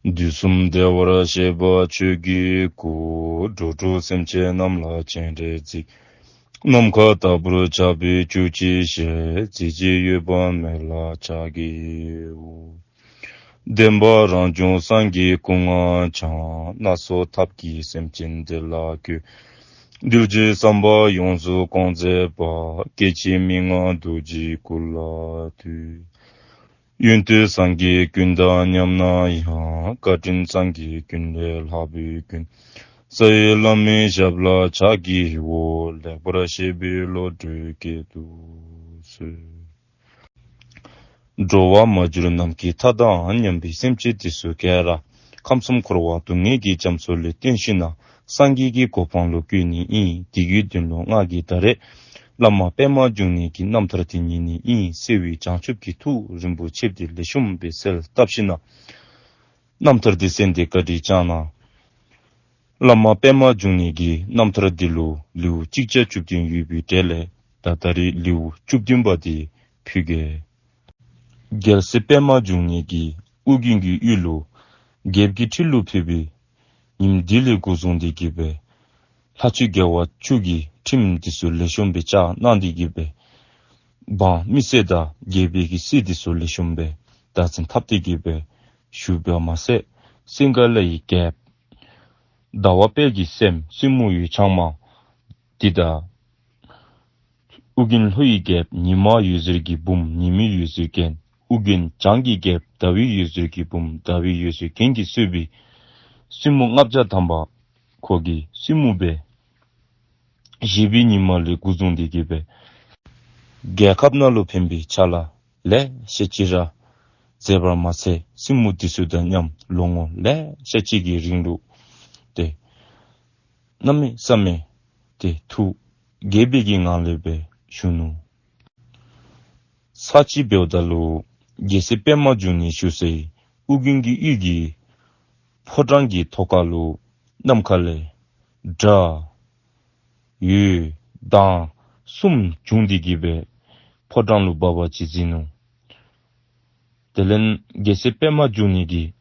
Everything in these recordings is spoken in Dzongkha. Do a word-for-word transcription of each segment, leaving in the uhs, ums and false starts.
དུས་གསུམ་བདེ་བར་གཤེགས་པ་ཆོས་ཀྱི་སྐུ། འགྲོ་དྲུག་སེམས་ཅན་རྣམས་ལ་སྤྱན་རས་གཟིགས། ནམ་མཁའ་ལྟ་བུར་ཁྱབ་པའི་བཅུ་གཅིག་ཞལ། གཟི་བརྗིད་གཡོ་བ་མེད་ལ་ཕྱག་བགྱིའོ། བདེན་པ་རང་བྱུང་སངས་རྒྱས་སྐུ་ལྔ་འཆང་། སྣ་ཚོགས་ཐབས་ཀྱིས་སེམས་ཅན་བདེ་ལ་བཀོད། གདུལ་བྱའི་བསམ་པ་ཡོངས་སུ་སྐོང་མཛད་པ། སྐྱེ་འཆི་མི་མངའ་རྡོ་རྗེའི་སྐུ་ལ་འདུད། ཡོན་ཏན་སངས་རྒྱས་ཀུན་དང་མཉམ་ན་ཡང་། བཀའ་དྲིན་སངས་རྒྱས་ཀུན་ལས་ལྷག་པའི་མགོན། རྩ་བའི་བླ་མའི་ཞབས་ལ་ཕྱག་བགྱིའོ། ལེགས་པར་བཤད་པའི་བློ་གྲོས་བསྐྱེད་དུ་གསོལ། འགྲོ་བ་མ་གྱུར་ནམ་མཁའི་མཐའ་དང་མཉམ་པའི་སེམས་ཅན་དེ་ཚུ་ག་ར་ཁམས་གསུམ་འཁོར་བ་སྡུག་བསྔལ་གྱི་རྒྱ་མཚོ་ལས་བཏོན་ཞིནམ་ལས་སངས་རྒྱས་ཀྱི་གོ་འཕང་ལུ་བཀོད་ནི་ཨིན། དེ་གི་དོན་ལུ་ང་གིས་ད་རེས་བླ་མ་པདྨ་འབྱུང་གནས་ཀྱི་རྣམ་ཐར་དེ་ཉན་ནི་ཨིན་ཟེར་བའི་བྱང་ཆུབ་ཀྱི་ཐུགས་རིན་པོ་ཆེ་དེ་ལེགས་ཤོམ་སྦེ་གསལ་བཏབ་ཞིནམ་ལས་རྣམ་ཐར་དེ་གསན་ཏེ་བཀའ་དྲིན་བསྐྱང་གནང་། བླ་མ་པདྨ་འབྱུང་གནས་ཀྱི་རྣམ་ཐར་འདི་ལུ་ལེའུ་གཅིག་བརྒྱ་བཅུ་བདུན་ཡོད་པའི་གྲས་ལས་ད་ད་རེས་ལེའུ་བཅུ་བདུན་པ་དེ་ཕུལ་གེ། རྒྱལ་སྲས་པདྨ་འབྱུང་གནས་ཀྱིས་ཨོ་རྒྱན་གྱི་ཡུལ་ལུ་རྒྱལཔོ་གི་ཁྲི་ལུ་ཕེབས་པའི་ཉིནམ་འདི་ལས་འགོ་བཟུང་སྟེ་གི་སྦེ་ལྷ་ཆོས་དགེ་བ་བཅུ་གི་ཁྲིམས་འདི་ཚུ་ལེགས་ཤོམ་སྦེ་བཅའ་གནང་སྟེ་གི་སྦེ་འབངས་མི་སེར་དང་རྒྱལ་པོའི་གི་སྲིད་འདི་ཚུ་ལེགས་ཤོམ་སྦེ་བདག་འཛིན་འཐབ་སྟེ་གི་སྦེ་བཞུགས་པ་མ་ཚད་སིང་ག་ལ་ཡི་རྒྱལཔོ་ཟླ་བ་དཔལ་གྱི་སྲསམོ་བཙུན་མོ་འོད་འཆང་མ་འདི་དང་ཨོ་རྒྱན་ལྷོ་ཡི་རྒྱལཔོ་ཉི་མ་འོད་ཟེར་གྱི་བུམོ་ཉི་མའི་འོད་ཟེར་རྒྱན། ཨོ་རྒྱན་བྱང་གི་རྒྱལཔོ་ཟླ་བའི་འོད་ཟེར་གྱི་བུམོ་ཟླ་བའི་འོད་ཟེར་རྒྱན་གྱིས་གཙོས་པའི་བཙུན་མོ་ལྔ་བརྒྱ་ཐམ་པ་ཁོ་གི་བཙུན་མོ་སྦེ་བཞེས་པའི་ཉིནམ་ལས་འགོ་བཟུང་སྟེ་གི་སྦེ་རྒྱལ་ཁབ་ནང་ལུ་ཕན་པའི་ཕྱག་ལཱ་ལེ་ཤ་ཅིག་ར་མཛད་པར་མ་ཚད་བཙུན་མོ་འདི་ཚུ་དང་མཉམ་ལོ་ངོ་ལེ་ཤ་ཅིག་གི་རིང་ལུ་ཏེ་གནམ་མེད་ས་མེད་ཏེ་ཐུགས་དགྱེས་པའི་གི་ངང་ལས་སྦེ་བཞུགས་ནུག། ཚར་གཅིག་འབདཝ་ད་ལུ་རྒྱལ་སྲས་པདྨ་འབྱུང་གནས་བཞུགས་སའི་ཨོ་རྒྱན་གྱི་ཡུལ་གྱི་ཕོ་བྲང་གི་ཐོག་ཁ་ལུ་ནམ་མཁའ་ལས་སྒྲ་འོད་མདངས་གསུམ་བྱུང་སྟེ་གི་སྦེ་ཕོ་བྲང་ལུ་བབས་པ་ཅིག་གཟིགས་ནུག། དེ་ལས་རྒྱལ་སྲས་པདྨ་འབྱུང་གནས་ཀྱིས་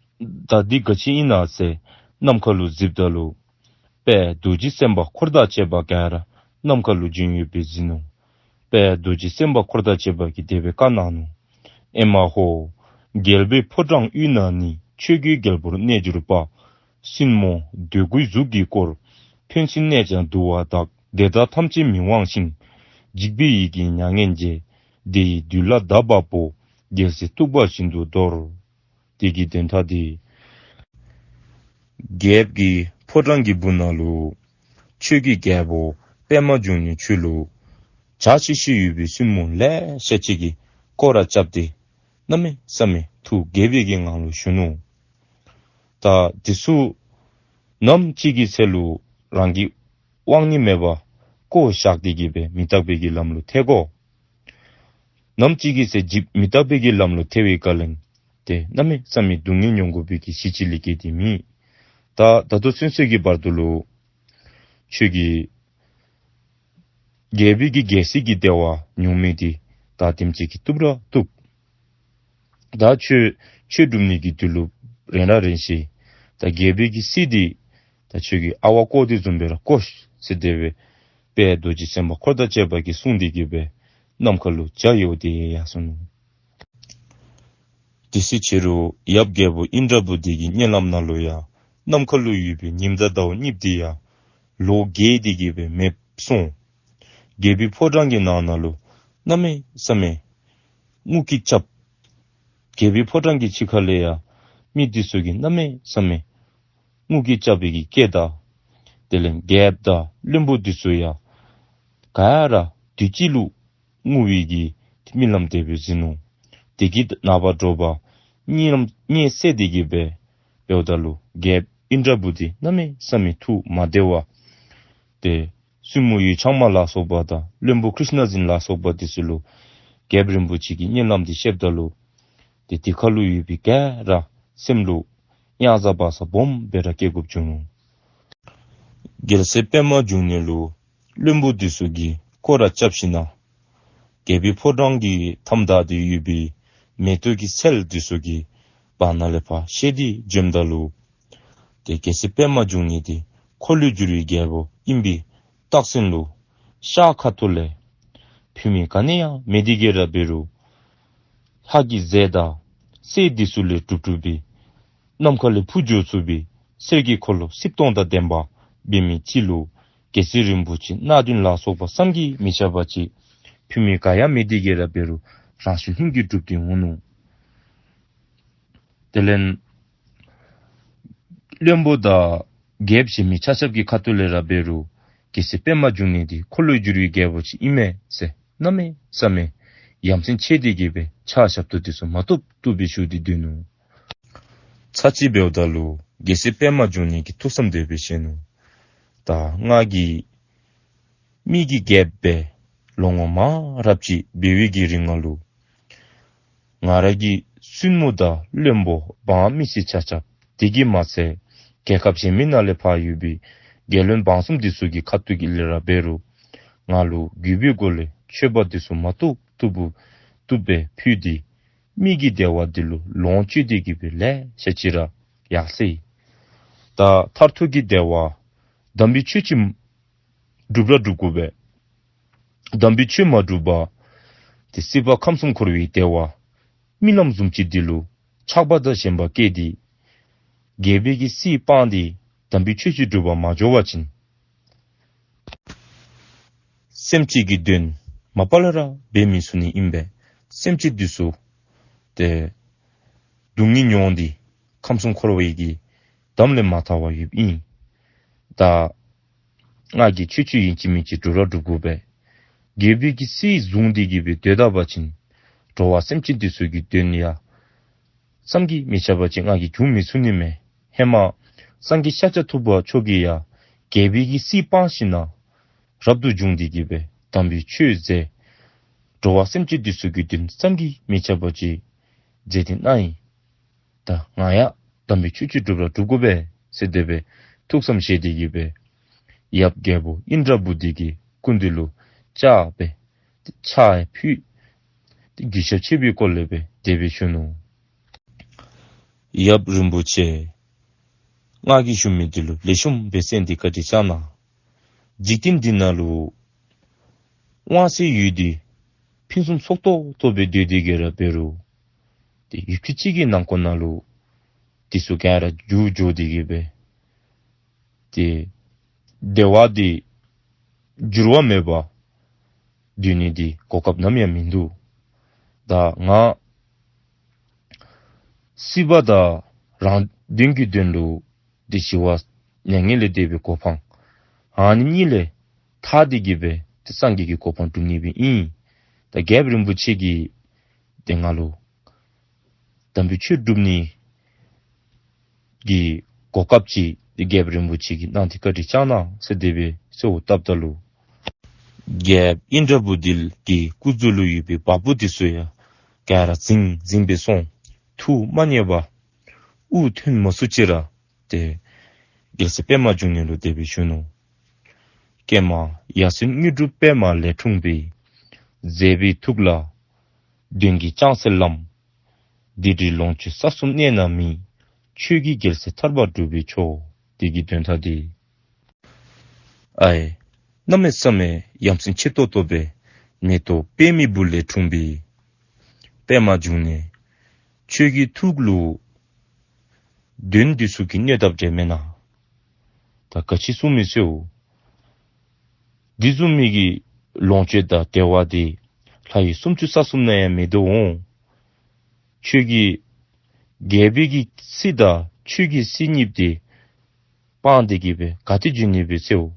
ད་འདི་ག་ཅི་ཨིན་ན་ཟེར་ནམ་མཁའ་ལུ་གཟིགསཔ་ད་ལུ་དཔལ་རྡོ་རྗེ་སེམས་དཔའ་འཁོར་དང་བཅས་པ་ག་ར་ནམ་མཁའ་ལུ་བྱོན་ཡོད་པའི་གཟིགས་ནུག། དཔལ་རྡོ་རྗེ་སེམས་དཔའ་འཁོར་དང་བཅས་པ་གིས་དེ་སྦེ་བཀའ་གནང་ནུག། ཨེ་མ་ཧོ། རྒྱལ་པོའི་ཕོ་བྲང་དབུས་ན་ནི། ཆོས་ཀྱི་རྒྱལ་པོར་གནས་གྱུར་པ། སྲིན་མོ་འདོད་དགུའི་གཟུགས་ཀྱིས་བསྐོར། ཕན་ཚུན་གནས་ཀྱང་འདུ་བ་དག། དེ་དག་ཐམས་ཅད་མི་དབང་ཞིང་། འཇིགས་པའི་ཡིད་ཀྱིས་མྱ་ངན་བརྗེད། དེ་ཡི་བདུད་ལ་བརྡབ་པ་པོ། རྒྱལ་སྲིད་གཏུགས་པ་བཞིན་དུ་འདོར། དེ་གི་དོན་དག་འདི་རྒྱལཔོ་གི་ཕོ་བྲང་གི་སྦུག་ན་ལུ་ཆོས་ཀྱི་རྒྱལ་པོ་པདྨ་འབྱུང་གནས་ཁྱོད་ལུ་བྱ་ཤེས་ཤེས་ཡོད་པའི་བཙུན་མོ་ལེ་ཤ་ཅིག་གིས་བསྐོར་ར་རྐྱབ་སྟེ་གནམ་མེད་ས་མེད་ཐུགས་དགྱེས་པའི་གི་ངང་ལུ་བཞུགས་ནུག། ད་དེ་ཚུ་ནམ་ཅིག་གི་ཚེ་ལུ་རང་གི་དབང་ནི་མེད་པར་བཀོ་བཞག་སྟེ་གི་སྦེ་མི་རྟག་པའི་གི་ལམ་ལུ་ཐལ་དགོ། ནམ་ཅིག་གི་ཚེ་འཇིག་མི་རྟག་པའི་གི་ལམ་ལུ་ཐལ་བའི་སྐབས་ལུ་ཏེ་གནམ་མེད་ས་མེད་སྡུག་བསྔལ་མྱོང་དགོ་པའི་གི་གཞི་ཅིག་ལས་བརྒལ་ཏེ་མེད། ད་ད་ལྟོ་ཚུན་ཚོད་ཀྱི་བར་དུ་ལུ་ཁྱོད་ཀྱིས་རྒྱལ་པོའི་གི་རྒྱལ་སྲིད་ཀྱི་བདེ་བ་མྱོང་མི་འདི་ད་དེམ་ཅིག་གིས་བཏུབ་ར་བཏུབ། ད་ཆོས་ཆོས་སྒྲུབ་ནི་གི་དུས་ལུ་རན་ར་རན་ཅི། ད་རྒྱལ་པོའི་གི་སྲིད་འདི་ད་ཁྱོད་ཀྱིས་ཨ་ཝ་བཀོ་དེ་བཟུམ་སྦེ་ར་བཀོ་ཟེར་དེ་སྦེ་དཔལ་རྡོ་རྗེ་སེམས་དཔའ་འཁོར་དང་བཅས་པ་གིས་གསུངས་ཏེ་གི་སྦེ་ནམ་མཁའ་ལུ་འཇའ་ཡལ་ཏེ་ཡར་སོ་ནུག། དེ་སྲིད་ཕྱི་རུ་ཡབ་རྒྱལ་པོ་ཨིནྡྲ་བྷུ་ཏི་གི་གཉིད་ལམ་ནང་ལུ་ཡང་ནམ་མཁའ་ལུ་ཡོད་པའི་ཉིམ་དང་ཟླཝ་གཉིས་འདི་ཡང་ལོག་གེ་སྟེ་གི་སྦེ་མེདཔ་སོང་། རྒྱལ་པོའི་ཕོ་བྲང་གི་ནང་ན་ལུ་གནམ་མེད་ས་མེད་རྔུལ་གྱིས་རྐྱབ། རྒྱལ་པོའི་ཕོ་བྲང་གི་ཕྱི་ཁ་ལས་ཡང་མི་འདི་ཚུ་གིས་གནམ་མེད་ས་མེད་རྔུལ་གྱིས་རྐྱབ་པའི་གི་སྐད་དང་དེ་ལས་རྒྱལཔོ་དང་བློན་པོ་འདི་ཚུ་ཡང་ག་ར་དུས་གཅིག་ལུ་རྔུལ་བའི་གི་རྨི་ལམ་དེ་སྦེ་གཟིགས་ནུག། དེ་གི་ནངས་པ་དྲོ་པ་གཉིད་ལམ་གཉིད་སད་དེ་གི་སྦེ་འབདཝ་ད་ལུ་རྒྱལཔོ་ཨིནྡྲ་བྷུ་ཏི་གནམ་མེད་ས་མེད་ཐུགས་མ་བདེ་བར་ཏེ་བཙུན་མོ་འོད་འཆང་མ་ལ་སོགས་པ་དང་བློན་པོ་ཀྲིཥྞ་འཛིན་ལ་སོགས་པ་འདི་ཚུ་ལུ་རྒྱལཔོ་རིན་པོ་ཆེ་གི་གཉིད་ལམ་འདི་བཤདཔ་ད་ལུ་ཏེ་དེ་ཁ་ལུ་ཡོད་པའི་ག་ར་སེམས་ལུ་གཡང་ཟ་བག་ཚ་སྦོམ་སྦེ་ར་སྐྱེ་དགོཔ་བྱུང་ནུག། རྒྱལ་སྲས་པདྨ་འབྱུང་གནས་ལུ་བློན་པོ་འདི་ཚུ་གིས་བསྐོར་ར་རྐྱབ་ཞིནམ་ལས་རྒྱལ་པོའི་ཕོ་བྲང་གི་མཐའམ་བདའ་སྟེ་ཡོད་པའི་མེ་ཏོག་གི་ཚལ་འདི་ཚུ་གི་ བར་ན་ལས་ཕར་བཤད་དེ་འབྱོནམ་ད་ལུ་ཏེ་རྒྱལ་སྲས་པདྨ་འབྱུང་གནས་འདི་འཁོར་ལོས་སྒྱུར་བའི་རྒྱལ་པོ་ཨིན་པའི་རྟགས་མཚན་ལུ་ཤར་ཁ་ཐུག་ལས་ཕུལ་མི་ག་ནི་ཡང་མེད་དེ་གི་ར་འབད་རུང་ལྷ་གི་རྫས་དང་སྲས་འདི་ཚུ་ལས་གྲུབ་གྲུབ་པའི་ནམ་མཁའ་ལས་འཕུར་འགྱོ་ཚུགས་པའི་གསེར་གྱི་འཁོར་ལོ་རྩིབས་སྟོང་དང་ལྡན་པ་འབད་མི་ཅིག་ལུ་རྒྱལ་སྲས་རིན་པོ་ཆེ་སྣ་བདུན་ལ་སོགས་པ་བསམ་གྱིས་མི་ཁྱབ་པ་ཅིག་ཕུལ་མི་ག་ཡང་མེད་དེ་གི་ར་འབད་རུང་རང་བཞིན་ལྷུན་གྱིས་གྲུབ་སྟེ་འོང་ནུག། དེ་ལས་བློན་པོ་དང་རྒྱལཔོ་གཞན་མི་ཆ་ཁྱབ་ཀྱི་ཁ་ཐུག་ལས་ར་འབད་རུང་རྒྱལ་སྲས་པདྨ་འབྱུང་གནས་འདི་འཁོར་ལོས་སྒྱུར་བའི་རྒྱལ་པོ་ཅིག་ཨིན་མས་ཟེར་གནམ་མེད་ས་མེད་ཡ་མཚན་ཆེ་དེ་གི་སྦེ་ཕྱག་ཞབས་ཏོག་འདི་ཚུ་མ་བཏུབ་བཏུབ་སྦེ་ཞུ་སྟེ་སྡོད་ནུག། ཚར་གཅིག་འབདཝ་ད་ལུ་རྒྱལ་སྲས་པདྨ་འབྱུང་གནས་ཀྱིས་ཐུགས་བསམ་དེ་སྦེ་བཞེས་ནུག། ད་ང་གིས་མི་གི་རྒྱལཔོ་སྦེ་ལོ་ངོ་མང་རབས་ཅིག་འབད་བའི་གི་རིང་ལུ་ང་ར་གི་བཙུན་མོ་དང་བློན་པོ་འབངས་མི་སེར་ཆ་ཁྱབ་དེ་གིས་མ་ཚད་རྒྱལ་ཁབ་གཞན་མི་ནང་ལས་ཕར་ཡོད་པའི་རྒྱལ་བློན་འབངས་གསུམ་འདི་ཚུ་གི་ཁ་ཐུག་གི་ལས་ར་འབད་རུང་ང་ལུ་རྒྱུད་པའི་སྒོ་ལས་མཆོད་པ་འདི་ཚུ་མ་བཏུབ་བཏུབ་བཏུབ་སྦེ་ཕུལ་ཏེ་མི་གི་བདེ་བ་འདི་ལུ་ལོངས་སྤྱོད་དེ་གི་སྦེ་ལེ་ཤ་ཅིག་ར་ཡར་སོ་ཡི། ད་མཐར་ཐུག་གི་བདེ་བ་དམ་པའི་ཆོས་ཅིག་སྒྲུབ་ར་སྒྲུབ་དགོ་པས། དམ་པའི་ཆོས་མ་སྒྲུབ་པར་ཏེ་སྲིད་པ་ཁམས་གསུམ་འཁོར་བའི་བདེ་བ་རྨི་ལམ་བཟུམ་ཅིག་འདི་ལུ་ཆགས་པ་དང་ཞེན་པ་སྐྱེས་ཏེ་རྒྱལ་པོའི་གི་སྲིད་སྤངས་ཏེ་དམ་པའི་ཆོས་ཅིག་སྒྲུབ་པར་མ་འགྱོ་བ་ཅིན་སེམས་ཅན་གྱི་དོན་མ་པ་ལས་ར་འབད་མི་ཚུགས་ནི་ཨིན་པས། སེམས་ཅན་འདི་ཚུ་ཏེ་སྡུག་བསྔལ་མྱོང་སྟེ་ཁམས་གསུམ་འཁོར་བའི་གི་འདམ་ལས་མ་ཐར་བར་ཡོདཔ་ཨིན། ད་ང་གིས་ཆོས་ཅིག་ཨིན་ཅི་མིན་ཅི་སྒྲུབ་ར་སྒྲུབ་དགོ་པས། རྒྱལ་པོའི་གི་སྲིད་བཟུང་སྟེ་གི་སྦེ་སྡོད་ད་པ་ཅིན་འགྲོ་བ་སེམས་ཅན་འདི་ཚུ་གི་དོན་ཡང་བསམ་གྱིས་མི་ཁྱབ་པ་ཅིག་ང་གིས་འབྱུང་མི་ཚུགས་ནི་མས། ཧེ་མ་སངས་རྒྱས་ཤཱཀྱ་ཐུབ་པ་མཆོག་གིས་ཡང་རྒྱལ་པོའི་གི་སྲིད་སྤངས་ཞིནམ་ལས་རབ་ཏུ་བྱུང་སྟེ་གི་སྦེ་དམ་པའི་ཆོས་མཛད། འགྲོ་བ་སེམས་ཅན་འདི་ཚུ་གི་དོན་བསམ་གྱིས་མི་ཁྱབ་པ་ཅིག་མཛད་དེ་གནང་ཡི། ད་ང་ཡང་དམ་པའི་ཆོས་ཅིག་སྒྲུབ་ར་སྒྲུབ་དགོ་པས་ཟེར་དེ་སྦེ་ཐུགས་བསམ་བཞེས་ཏེ་གི་སྦེ་ཡབ་རྒྱལ་པོ་ཨིནྡྲ་བྷུ་ཏི་གི་སྐུ་མདུན་ལུ་བཅར་སྦེ་ཕྱག་ཕུལ། ཏེ་གུས་ཞབས་ཆེ་བའི་སྒོ་ལས་སྦེ་དེ་སྦེ་ཞུ་ནུག། ཡབ་རིན་པོ་ཆེ། ང་གིས་ཞུ་མི་འདི་ལུ་ལེགས་ཤོམ་སྦེ་གསན་ཏེ་བཀའ་དྲིན་བསྐྱང་གནང་། འཇིག་རྟེན་འདི་ནང་ལུ་དབང་ཚད་ཡོད་དེ་ཕུན་སུམ་ཚོགས་ཏོག་ཏོ་སྦེ་སྡོད་དེ་གི་ར་འབད་རུང་ཏེ་ཡུདཔ་ཐེངས་ཅིག་གི་ནང་འཁོད་ནང་ལུ་འདི་ཚུ་ག་ར་འགྱུར་འགྱོ་སྟེ་གི་སྦེ་ཏེ་བདེ་བ་འདི་འགྱུར་བ་མེད་པར་སྡོད་ནི་འདི་གོ་སྐབས་ནམ་ཡང་མིན་འདུག། ད་ང་སྲིད་པ་དང་རང་དོན་གྱི་དོན་ལུ་འདི་ཞི་བ་མྱ་ངན་ལས་འདས་པའི་གོ་འཕང་ཨ་ནི་གཉིས་ལས་ཐར་ཏེ་གི་སྦེ་ཏེ་སངས་རྒྱས་ཀྱི་གོ་འཕང་སྒྲུབ་ནི་སྦེ་ཨིན། ད་རྒྱལཔོ་རིན་པོ་ཆེ་གིས་ཏེ་ང་ལུ་དམ་པའི་ཆོས་སྒྲུབ་ནི་གི་གོ་སྐབས་ཅིག་ཏེ་རྒྱལཔོ་རིན་པོ་ཆེ་གིས་གནང་སྟེ་བཀའ་དྲིན་བསྐྱང་གནང་ཟེར་དེ་སྦེ་གསོལཝ་བཏབ་ད་ལུ་རྒྱལཔོ་ཨིནྡྲ་བྷུ་ཏི་གི་སྐུ་གཟུགས་ལུ་ཡོད་པའི་བ་སྤུ་འདི་ཚུ་ཡང་ག་ར་ཟིང་ཟིང་སྦེ་སོང་། ཐུགས་མ་མཉེས་པར་དབུགས་ཐོན་མ་ཚུགས་ཅི་ར་ཏེ་རྒྱལ་སྲས་པདྨ་འབྱུང་གནས་ལུ་དེ་སྦེ་ཞུ་ནུག། ཀྱེ་མ་ཡ་མཚན་དངོས་གྲུབ་པདྨ་ལས་འཁྲུངས་པའི། མཛད་པའི་ཐུགས་ལ་དོན་གྱི་ལྕང་གསལ་ལམ། འདི་འདྲའི་ལོངས་སྤྱོད་ས་གསུམ་གནས་ན་མེད། ཆོས་ཀྱི་རྒྱལ་སྲས་ཐར་པ་སྒྲུབ་པའི་མཆོག། དེ་གི་དོན་དག་འདི། ཨའི་གནམ་མེད་ས་མེད་ཡ་མཚན་ཆེ་ཏོག་ཏོ་སྦེ་མེ་ཏོག་པདྨའི་སྦུབས་ལས་འཁྲུངས་པའི་པདྨ་འབྱུང་གནས། ཁྱོད་ཀྱི་ཐུགས་ལུ་དོན་འདི་ཚུ་གི་གནོད་ཐབས་འདྲ་མེད་ན། ད་ག་ཅི་གསུང་མི་ཚུ། འདི་བཟུམ་མའི་གི་ལོངས་སྤྱོད་དང་བདེ་བ་འདི་ལྷ་ཡུལ་སུམ་ཅུ་རྩ་གསུམ་ནང་ཡང་མེད་དོ་འོང་། ཁྱོད་ཀྱིས་རྒྱལ་པོའི་གི་སྲིད་དང་ཆོས་ཀྱི་སྲིད་གཉིས་འདི་སྤངས་ཏེ་གི་སྦེ་ག་ཏེ་འགྱོ་ནི་སྦེ་ཟེར།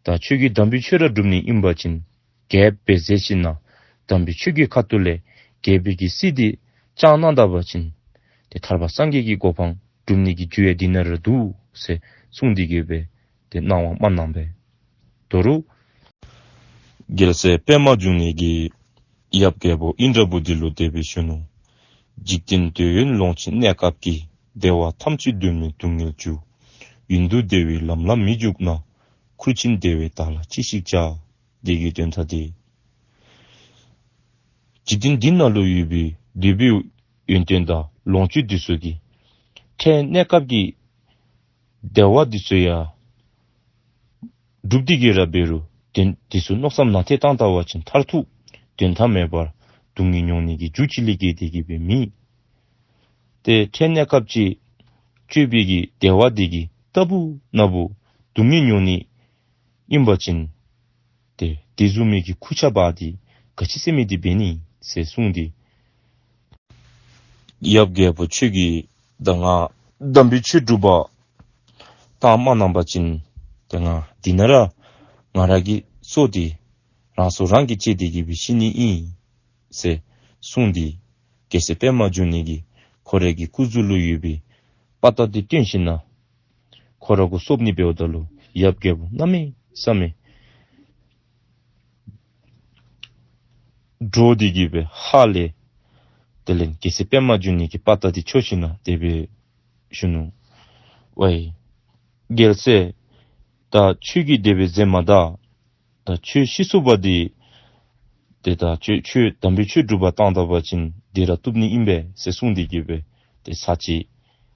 ད་ཁྱོད་ཀྱིས་དམ་པའི་ཆོས་ར་སྒྲུབ་ནི་ཨིན་པ་ཅིན་རྒྱལཔོ་སྦེ་མཛད་ཞིནམ་ལས་དམ་པའི་ཆོས་ཀྱི་ཁ་ཐུག་ལས་རྒྱལ་པོའི་གི་སྲིད་འདི་བཅག་གནང་ད་པ་ཅིན་ཏེ་ཐར་པ་སངས་རྒྱས་ཀྱི་གོ་འཕང་སྒྲུབ་ནི་གི་རྒྱུ་ཡང་འདི་ནང་ར་འདུག་ཟེར་གསུངས་ཏེ་གི་སྦེ་ཏེ་གནང་བ་མ་གནང་པས། དོ་རུང་རྒྱལ་སྲས་པདྨ་འབྱུང་གནས་ཀྱིས་ཡབ་རྒྱལ་པོ་ཨིནྡྲ་བྷུ་ཏི་ལུ་དེ་སྦེ་ཞུ་ནུག། འཇིག་རྟེན་འདོད་ཡོན་ལོངས་སྤྱོད་གནས་སྐབས་ཀྱི། བདེ་བ་ཐམས་ཅད་སྡུག་བསྔལ་སྡུག་བསྔལ་རྒྱུ། ཡུན་དུ་བདེ་བའི་ལམ་ལ་མི་འཇུག་ན། ཁུར་ཆེན་བདེ་བས་བདག་ལ་ཅི་ཞིག་བྱ། དེ་གི་དོན་དག་འདི། འཇིག་རྟེན་འདི་ནང་ལུ་ཡོད་པའི་འདོད་པའི་ཡོན་ཏན་དང་ལོངས་སྤྱོད་འདི་ཚུ་གིས་ འཕྲལ་གནས་སྐབས་ཀྱི་བདེ་བ་འདི་ཚུ་ཡང་སྒྲུབ་སྟེ་གི་ར་འབད་རུང་དོན་འདི་ཚུ་མནོ་བསམ་ནང་ཏེ་བཏང་ད་པ་ཅིན་མཐར་ཐུག་དོན་དག་མེད་པར་སྡུག་བསྔལ་མྱོང་ནི་གི་རྒྱུ་ཅིག་ལས་བརྒལ་ཏེ་གི་སྦེ་མེད། ཏེ་འཕྲལ་གནས་སྐབས་ཅིག་སྤྱོད་པའི་གི་བདེ་བ་འདི་གིས་རྟག་བུ་ན་བུ་སྡུག་བསྔལ་མྱོང་ནི་ཨིན་པ་ཅིན་ཏེ་དེ་བཟུམ་མའི་གི་ཁུར་ཆ་འབག་སྟེ་ག་ཅི་ཟེར་མི་འདི་འབད་ནི་ཟེར་གསུངས་ཏེ། ཡབ་རྒྱལ་པོ་ཁྱོད་ཀྱིས་ད་ང་དམ་པའི་ཆོས་སྒྲུབ་པར་གཏན་མ་གནང་པ་ཅིན་ཏེ་ང་འདི་ན་ར་ང་ར་གི་སྲོག་འདི་རང་སྲོག་རང་གིས་བཅད་དེ་གི་སྦེ་ཤི་ནི་ཨིན་ཟེར་གསུངས་ཏེ། རྒྱལ་སྲས་པདྨ་འབྱུང་གནས་ཀྱིས་ཁོ་རའི་གི་སྐུ་གཟུགས་ལུ་ཡོད་པའི་དཔའ་རྟགས་འདི་བཏོན་ཞིནམ་ལས་ཁོ་ར་གུ་གསོབ་ནི་འབདཝ་ད་ལུ་ཡབ་རྒྱལ་པོ་གནམ་མེད་ས་མེད་འདྲོགས་ཏེ་གི་སྦེ་ཧ་ལས། དེ་ལས་རྒྱལ་སྲས་པདྨ་འབྱུང་གནས་ཀྱི་དཔའ་རྟགས་འདི་འཕྱོག་ཞིནམ་ལས་དེ་སྦེ་ཞུ་ནུག། ཝའི་རྒྱལ་སྲས། ད་ཁྱོད་ཀྱིས་དེ་སྦེ་མཛད་མ་ད། ད་ཁྱོད་ཤི་སོང་པ་འདི་ཏེ་ད་ཁྱོད་ཁྱོད་དམ་པའི་ཆོས་སྒྲུབ་པར་གཏན་གཏན་པ་ཅིན་འདི་ར་བཏུབ་ནི་ཨིན་པས་ཟེར་གསུངས་ཏེ་གི་སྦེ་ཏེ་ཚར་ཅིག་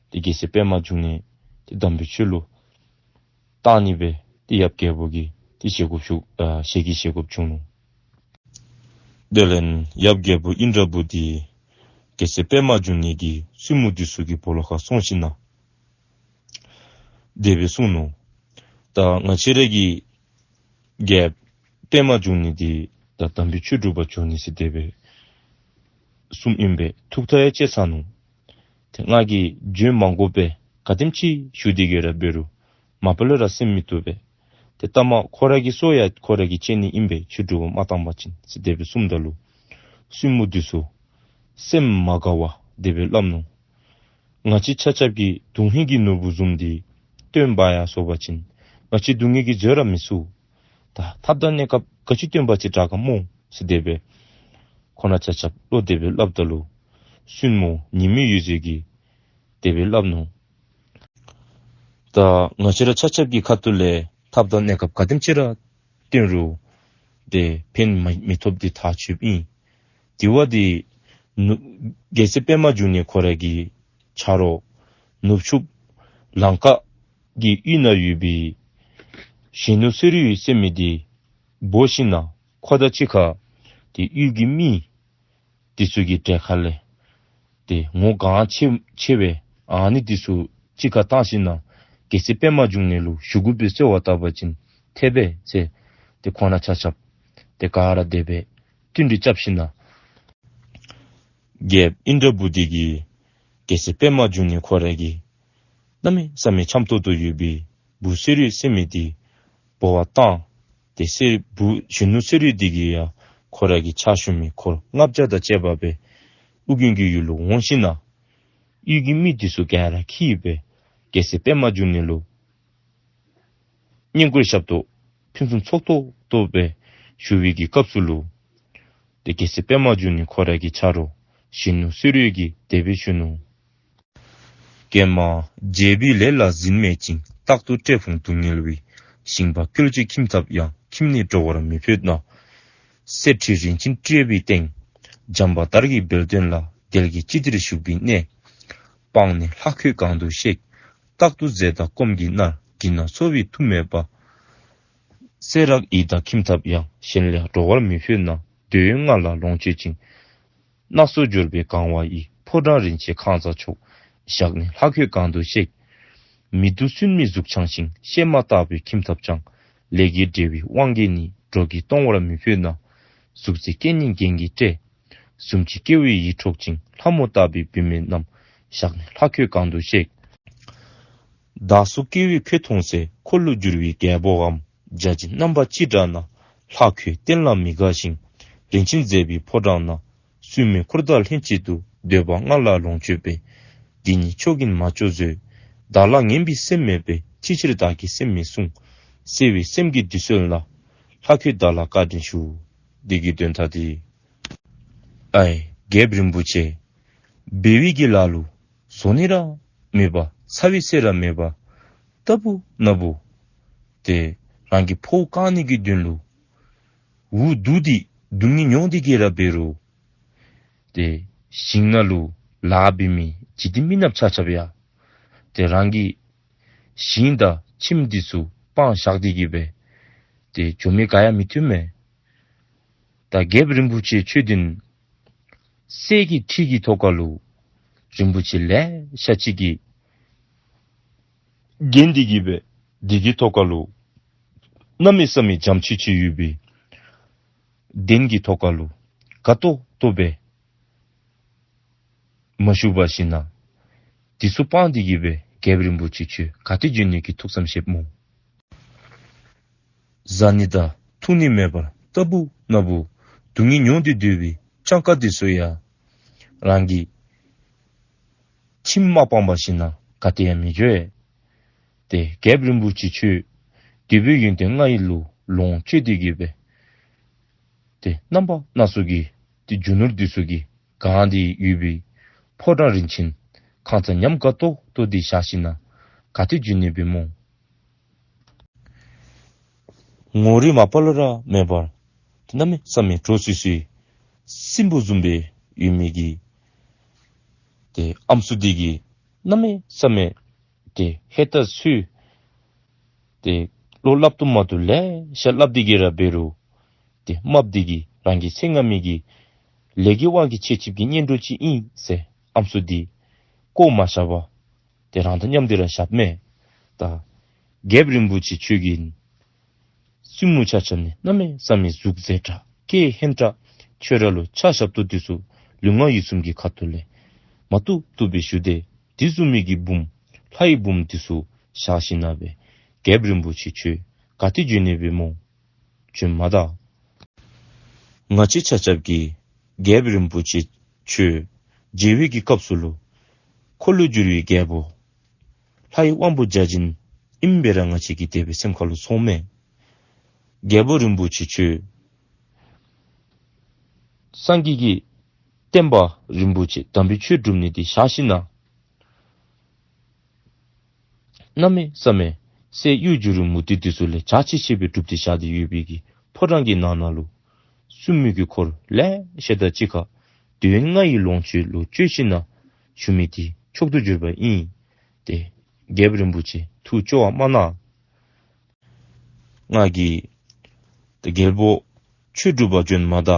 ཏེ་རྒྱལ་སྲས་པདྨ་འབྱུང་གནས་ཏེ་དམ་པའི་ཆོས་ལུ་གཏན་ནི་སྦེ་ཏེ་ཡབ་རྒྱལ་པོ་གིས་ཏེ་བཞེས་དགོཔ་བྱུང་། ཨ་ཞལ་གྱིས་བཞེས་དགོཔ་བྱུང་ནུག། དེ་ལས་ཡབ་རྒྱལ་པོ་ཨིནྡྲ་བྷུ་ཏི་རྒྱལ་སྲས་པདྨ་འབྱུང་གནས་ཀྱི་བཙུན་མོ་འདི་ཚུ་གི་སྦོ་ལོགས་ཁར་སོང་ཞིནམ་ལས་དེ་སྦེ་གསུངས་ནུག། ད་ང་བཅས་ར་གི་རྒྱལཔོ་པདྨ་འབྱུང་གནས་འདི་ད་དམ་པའི་ཆོས་སྒྲུབ་པར་འགྱོ་ནི་ཟེར་དེ་སྦེ་གསུངམ་ཨིན་པས། ཐུགས་ཐག་ཡང་བཅད་ཚར་ནུག། ཏེ་ང་གིས་འབྱོན་མ་དགོ་པས། ག་དེམ་ཅིག་ཞུ་སྟེ་གི་ར་འབད་རུང་མ་པ་ལས་ར་གསན་མི་བཏུབ་པས། ཏེ་ལྟ་མ་ཁོ་ར་གི་སྲོག་ཡང་ཁོ་ར་གིས་བཅད་ནི་ཨིན་པས། ཆོས་སྒྲུབ་པར་མ་བཏང་པ་ཅིན་ཟེར་དེ་སྦེ་གསུངམ་ད་ལུ་བཙུན་མོ་འདི་ཚུ་སེམས་མ་དགའ་བར་དེ་སྦེ་སླབ་ནུག། ང་བཅས་ཆ་ཁྱབ་ཀྱི་དོན་ཧིང་གི་ནོར་བུ་བཟུམ་འདི་བཏོན་འབག་ཡར་སོང་པ་ཅིན་ང་བཅས་སྡུག་བསྔལ་གྱིས་བཟོད་ར་མི་ཚུགས། ད་ཐབས་དང་གནས་སྐབས་ག་ཅི་བཏོན་པ་ཅིན་དྲག་ག་སྨོ་ཟེར་དེ་སྦེ་ཁོང་ཆ་ཁྱབ་ལུ་དེ་སྦེ་སླབ་ད་ལུ་བཙུན་མོ་ཉི་མའི་འོད་ཟེར་གྱིས་དེ་སྦེ་སླབ་ནུག། ད་ང་བཅས་ར་ཆ་ཁྱབ་ཀྱི་ཁ་ཐུག་ལས་ཐབས་དང་གནས་སྐབས་ག་དེམ་ཅིག་ར་བཏོན་རུང་ཏེ་ཕན་མ་མི་ཐོགས་པ་འདི་ཐག་ཆོད་ཨིན། དེ་བ་འདི་ནུབ་རྒྱལ་སྲས་པདྨ་འབྱུང་གནས་ཁོ་ར་གི་ཆ་རོགས་ནུབ་ཕྱོགས་ལང་ཀ་གི་ཡུལ་ནང་ཡོད་པའི་གཞོན་ནུ་གསེར་འོད་ཟེར་མི་འདི་འབོ་ཞིནམ་ལས་ཁོ་དང་གཅིག་ཁར་ཏེ་ཡུལ་གྱི་མི་འདི་ཚུ་གི་གྲལ་ཁ་ལས་ཏེ་ངོ་གང་ཆེ་ཆེ་བའི་ཨ་ནི་འདི་ཚུ་གཅིག་ཁར་བཏང་ཞིནམ་ལས་རྒྱལ་སྲས་པདྨ་འབྱུང་གནས་ལུ་ཞུ་དགོ་པའི་གསོལ་བ་བཏབ་པ་ཅིན་འཐད་པས་ཟེར་ཏེ་ཁོང་ཆ་ཁྱབ་ཏེ་ག་ར་དེ་སྦེ་བསྟུན་གྲོས་རྐྱབ་ཞིནམ་ལས་རྒྱལཔོ་ཨིནྡྲ་བྷུ་ཏི་གིས་རྒྱལ་སྲས་པདྨ་འབྱུང་གནས་ཁོ་ར་གི་གནམ་མེད་ས་མེད་འཆམ་ཏོག་ཏོ་ཡོད་པའི་བུ་གསེར་འོད་ཟེར་མི་འདི་འབོ་བར་བཏང་། ཏེ་གསེར་བུ་གཞོན་ནུ་གསེར་འོད་འདི་གིས་ཡང་ཁོ་ར་གི་ཕྱག་ཞུ་མི་འཁོར་ལྔ་བརྒྱ་དང་བཅས་པ་སྦེ་ཨོ་རྒྱན་གྱི་ཡུལ་ལུ་འོང་ཞིནམ་ལས་ཡུལ་གྱི་མི་འདི་ཚུ་ག་ར་འཁྱིད་སྦེ་རྒྱལ་སྲས་པདྨ་འབྱུང་གནས་ལུ་བསྙེན་བཀུར་ཞབས་ཏོག་ཕུན་སུམ་ཚོགས་ཏོག་ཏོ་སྦེ་ཞུ་བའི་གི་སྐབས་སུ་ལུ་ཏེ་རྒྱལ་སྲས་པདྨ་འབྱུང་གནས་ཁོ་ར་གི་ཆ་རོགས་གཞོན་ནུ་གསེར་འོད་ཀྱིས་དེ་སྦེ་ཞུ་ནུག། ཀྱེ་མ། བྱས་པའི་ལས་ལ་འཛིན་མེད་ཅིང་། རྟག་ཏུ་བཀྲེས་ཕོངས་སྡུག་བསྔལ་བའི། ཞིང་པ་ཀུན་གྱིས་ཁྱིམ་ཐབ་ཡང་། ཁྱིམ་ནས་འགྲོ་བར་མི་ཕོད་ན། གསེར་ཁྲི་རིན་ཆེན་སྤྲས་པའི་སྟེང་། འཇམ་པ་དར་གྱི་དཔལ་སྟོན་ལ། དལ་གྱིས་ཅི་བདེར་བཞུགས་པའི་གནས། སྤངས་ནས་ལྷ་ཁྱོད་གང་དུ་གཤེགས། རྟག་ཏུ་རྫས་དང་སྐོམ་གྱིས་མནར། གྱི་ན་འཚོ་བའི་མཐུ་མེད་པ། བསེ་རག་ཡི་དྭགས་ཁྱིམ་ཐབ་ཡང་། གཞན་ལ་འགྲོ་བར་མི་ཕོད་ན། འདོད་ཡོན་ལྔ་ལ་ལོངས་སྤྱོད་ཅིང་། སྣ་ཚོགས་འབྱོར་པས་གང་བ་ཡི། ཕོ་བྲང་རིན་ཆེན་ཁང་བཟང་མཆོག། བཞག་ནས་ལྷ་ཁྱོད་གང་དུ་གཤེགས། མི་སྡུག་སུན་མའི་གཟུགས་འཆང་ཞིང་། གཤེད་མ་ལྟ་བུའི་ཁྱིམ་ཐབ་ཀྱང་། ལས་ཀྱི་བྲེལ་བའི་དབང་གིས་ནི། འགྲོ་ཀུན་གཏོང་བར་མི་ཕོད་ན། གཟུགས་མཛེས་སྐད་སྙན་རྒྱན་གྱིས་སྤྲས། གཟུམ་ཅུང་སྐྱེ་བོའི་ཡིད་འཕྲོག་ཅིང་། ལྷ་མོ་ལྟ་བུའི་བུད་མེད་རྣམས། བཞག་ནས་ལྷ་ཁྱོད་གང་དུ་གཤེགས། བདག་སོགས་སྐྱེ་བོས་ཁྱོད་མཐོང་ཚེ། འཁོར་ལོས་སྒྱུར་བའི་རྒྱལ་པོའམ། བརྒྱ་བྱིན་རྣམ་པ་ཅི་འདྲ་ན། ལྷ་ཁྱོད་བསྟན་ལ་མི་དགའ་ཞིང་། རིན་ཆེན་མཛེས་པའི་ཕོ་བྲང་ན། སྲུང་མའི་འཁོར་དང་ལྷན་ཅིག་ཏུ། འདོད་པ་ལྔ་ལ་ལོངས་སྤྱོད་པས། འདི་ཉིད་མཆོག་ཡིན་མ་བཅོས་བཟོད། བདག་ལ་ངན་པའི་སེམས་མེད་པས། ཅི་ཕྱིར་བདག་གི་སེམས་མི་བསྲུང་། བརྩེ་བའི་སེམས་ཀྱིས་འདི་གསོལ་ལ། ལྷ་ཁྱོད་བདག་ལ་བཀའ་དྲིན་ཞུ། འདི་གི་དོན་དག་འདི། ཨའི་རྒྱལཔོ་རིན་པོ་ཆེ། འབད་བའི་གི་ལཱ་ལུ་བཟོད་ནི་ར་མེད་པ། ཚ་བའི་ཚད་ར་མེད་པ། ལྟ་བུ་ན་བུ། ཏེ་རང་གི་ཕོཝ་བཀག་ནི་གི་དོན་ལུ་འུ་སྡུག་སྟེ་སྡུག་བསྔལ་མྱོང་སྟེ་གི་ར་འབད་རུང་ཏེ་ཞིང་ནང་ལུ་ལཱ་འབད་མི་འཇིག་རྟེན་མི་ནགཔ་ཆ་ཁྱབ་ཡང་ ཏེ་རང་གི་ཞིང་དང་ཁྱིམ་འདི་ཚུ་སྤང་བཞག་སྟེ་གི་སྦེ་ཏེ་འགྱོ་མི་ག་ཡང་མི་བཏུབ་མས། ད་རྒྱལཔོ་རིན་པོ་ཆེ་ཁྱོད་འདི་ན་གསེར་གྱི་ཁྲི་གི་ཐོག་ཁ་ལུ་རིན་པོ་ཆེ་ལེ་ཤ་ཅིག་གིས་བརྒྱན་ཏེ་གི་སྦེ་འདི་གི་ཐོག་ཁ་ལུ་གནམ་མེད་ས་མེད་འཇམ་ཅིག་ཅིག་ཡོད་པའི་གདན་གྱི་ཐོག་ཁ་ལུ་དགའ་ཏོག་ཏོ་སྦེ་མ་བཞུགས་པར་ཞིན་ན་འདི་ཚུ་སྤང་སྟེ་གི་སྦེ་རྒྱལཔོ་རིན་པོ་ཆེ་ཁྱོད་ག་ཏེ་འགྱོ་ནི་གི་ཐུགས་བསམ་བཞེསཔ་སྨོ། བཟའ་ནི་དང་འཐུང་ནི་མེད་པར་རྟག་བུ་ན་བུ་སྡུག་བསྔལ་མྱོང་སྟེ་སྡོད་པའི་སྤྱང་ཀ་འདི་ཚུ་ཡང་རང་གི་ཁྱིམ་མ་སྤངས་པར་ཞིན་ན་ག་ཏེ་ཡང་མི་འགྱོ་བས། ཏེ་རྒྱལཔོ་རིན་པོ་ཆེ་ཁྱོད་འདོད་པའི་ཡོན་ཏན་ལྔ་ཡི་ལུ་ལོངས་སྤྱོད་དེ་གི་སྦེ་ཏེ་རྣམ་པ་སྣ་ཚོགས་ཀྱི་ཏེ་རྒྱུ་ནོར་འདི་ཚུ་གིས་གང་སྟེ་ཡོད་པའི་ཕོ་བྲང་རིན་ཆེན་ཁང་བཟང་ཉམས་དགའ་ཏོག་ཏོ་འདི་བཞག་ཞིན་ན་ག་ཏེ་འགྱོ་ནི་སྦེ་སྨོ། ངོ་རིས་མ་པ་ལས་ར་མེད་པར་ཏེ་གནམ་མེད་ས་མེད་འདྲོག་སི་སི་སྲིན་པོ་བཟུམ་སྦེ་ཡོད་མི་གི་ཏེ་ཨམ་སྲུ་འདི་གིས་གནམ་མེད་ས་མེད་ཏེ་ཧེ་ཏ་སུ་ཏེ་བློ་སླབ་བཏུབ་མ་བཏུབ་ལེ་ཤ་སླབ་སྟེ་གི་ར་འབད་རུང་ཏེ་རྨགཔ་འདི་གིས་རང་གི་ཚེ་སྔ་མའི་གི་ལས་ཀྱི་དབང་གིས་བྱས་བྱིན་གྱི་གཉེན་གྲོགས་ཅིག་ཨིན་ཟེར་ཨམ་སྲུ་འདི་བཀོ་མ་བཞག་པར་ཏེ་རང་དང་མཉམ་སྟེ་ར་བཞགཔ་མས། ད་རྒྱལཔོ་རིན་པོ་ཆེ་ཁྱོད་ཀྱི་བཙུན་མོ་ཆ་ཁྱབ་ནི་གནམ་མེད་ས་མེད་གཟུགས་མཛེས་དྲགས་སྐད་ཧན་དྲགས་ཁྱོད་ར་ལུ་ཕྱག་ཞབས་ཏོག་འདི་ཚུ་ལུས་ངག་ཡིད་གསུམ་གྱི་ཁ་ཐུག་ལས་མ་བཏུབ་བཏུབ་སྦེ་ཞུ་སྟེ་འདི་བཟུམ་མའི་གི་བུམོ་ལྷའི་བུམོ་འདི་ཚུ་བཞག་ཞིན་ན་སྦེ་རྒྱལཔོ་རིན་པོ་ཆེ་ཁྱོད་ག་ཏེ་འགྱོ་ནི་སྦེ་སྨོ། བྱོན་མ་ད། ང་བཅས་ཆ་ཁྱབ་ཀྱིས་རྒྱལཔོ་རིན་པོ་ཆེ་ཁྱོད་མཇལ་བའི་གི་སྐབས་སུ་ལུ་འཁོར་ལོས་སྒྱུར་བའི་རྒྱལ་པོ་ལྷའི་དབང་པོ་བརྒྱ་བྱིན་ཨིནམ་སྦེ་ར་ང་བཅས་ཀྱི་དེ་སྦེ་སེམས་ཁ་ལུ་ཚོརཝ་མས། རྒྱལ་པོ་རིན་པོ་ཆེ་ཁྱོད་སངས་རྒྱས་ཀྱི་བསྟན་པ་རིན་པོ་ཆེ་དམ་པའི་ཆོས་སྒྲུབ་ནི་འདི་བཞག་ཞིན་ན་གནམ་མེད་ས་མེད་གསེར་གཡུ་བྱུ་རུ་མུ་ཏིག་འདི་ཚུ་ལས་འཇའ་ཆི་ཆི་སྦེ་གྲུབ་སྟེ་བཞག་སྟེ་ཡོད་པའི་གི་ཕོ་བྲང་གི་ནང་ན་ལུ་བཙུན་མོ་གི་འཁོར་ལེ་ཤ་དང་གཅིག་ཁར་འདོད་ཡོན་ལྔ་ཡི་ལོངས་སྤྱོད་ལུ་སྤྱོད་ཞིན་ན་བཞུགས་མི་འདི་མཆོག་ཏུ་གྱུར་པ་ཨིན། ཏེ་རྒྱལཔོ་རིན་པོ་ཆེ་ཐུགས་སྐྱོ་བ་མ་གནང་། ང་གིས་ཏེ་རྒྱལ་པོ་ཆོས་སྒྲུབ་པར་བྱོན་མ་ད་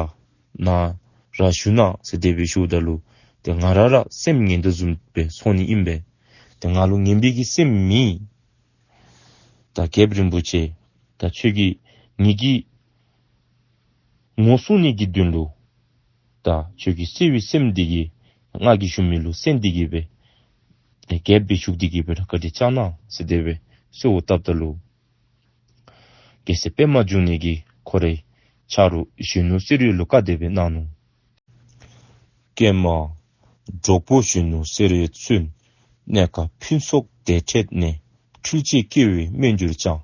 ནཱ་ར་བཞུགས་གནང་ཟེར་དེ་སྦེ་ཞུཝ་ད་ལུ་ཏེ་ང་ར་ར་སེམས་ངན་དོ་བཟུམ་སྦེ་ཚོར་ནི་ཨིན་པས། ཏེ་ང་ལུ་ངན་པའི་གི་སེམས་མེད། ད་རྒྱལཔོ་རིན་པོ་ཆེ་ད་ཁྱོད་ཀྱིས་ངེ་གི་ངོ་སྲུང་ནི་གི་དོན་ལུ་ད་ཁྱོད་ཀྱི་བརྩེ་བའི་སེམས་འདི་གིས་ང་གིས་ཞུ་མི་ལུ་གསན་ཏེ་གི་སྦེ་ཏེ་རྒྱལཔོ་སྦེ་བཞུགས་ཏེ་གི་སྦེ་ར་བཀའ་དྲིན་བསྐྱང་གནང་ཟེར་དེ་སྦེ་གསོལཝ་བཏབ་ད་ལུ་རྒྱལ་སྲས་པདྨ་འབྱུང་གནས་ཀྱིས་ཁོ་རའི་ཆ་རོགས་གཞོན་ནུ་གསེར་འོད་ལུ་བཀའ་དེ་སྦེ་གནང་ནུག། ཀྱེ་མ་གྲོགས་པོ་གཞོན་ནུ་གསེར་འོད་མཚོན། གནས་སྐབས་ཕུན་ཚོགས་བདེ་འཕྲད་ནས། འཁྲུལ་བཅས་སྐྱེ་བོའི་སྨོན་གྱུར་ཀྱང་།